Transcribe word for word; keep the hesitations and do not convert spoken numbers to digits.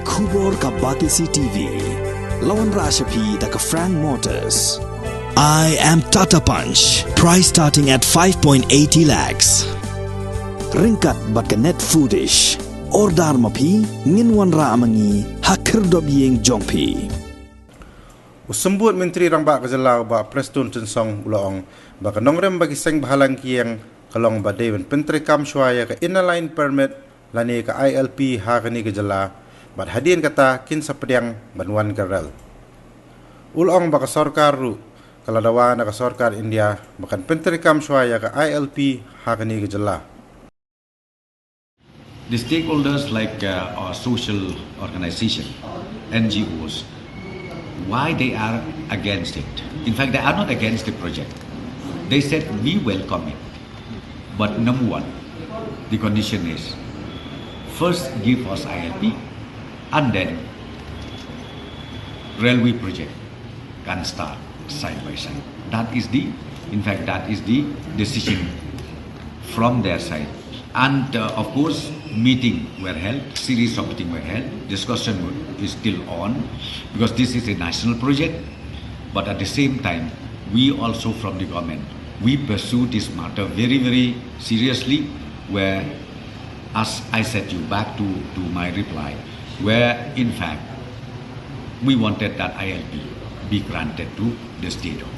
Khubor ka Batesi T V. La wanrah sha phi da ka Frank Motors. I am Tata Punch. Price starting at five point eighty lakhs. Ryngkat bad ka Net Foodish. Order ma phi, ngin wanrah ma ngi ha khyrdop ïing jong phi. U Symbud Myntri Rangbah ka jylla u Bah Prestone Tynsong u la ong ba ka nongrim ba ki seng bhalang ki ïeng ka long ba dei ban pyntreikam shuwa ïa ka Inner Line Permit lane ka I L P ha kane ka jylla, bad hadien kata kin sa pdiang ban wan ka rel. U la ong ba ka sorkar ruh ka la dawa na ka sorkar India ba kan pyntreikam shuwa ïa ka I L P ha kane ka jylla. The stakeholders like uh, our social organization, N G Os, why they are against it? In fact, they are not against the project. They said we welcome it. But number one, the condition is first give us I L P and then railway project can start side by side. That is the, in fact, that is the decision from their side. And uh, of course, meeting were held, series of meeting were held. Discussion is still on because this is a national project. But at the same time, we also from the government, we pursue this matter very, very seriously, where, as I said you back to, to my reply, where in fact we wanted that I L P be granted to the state of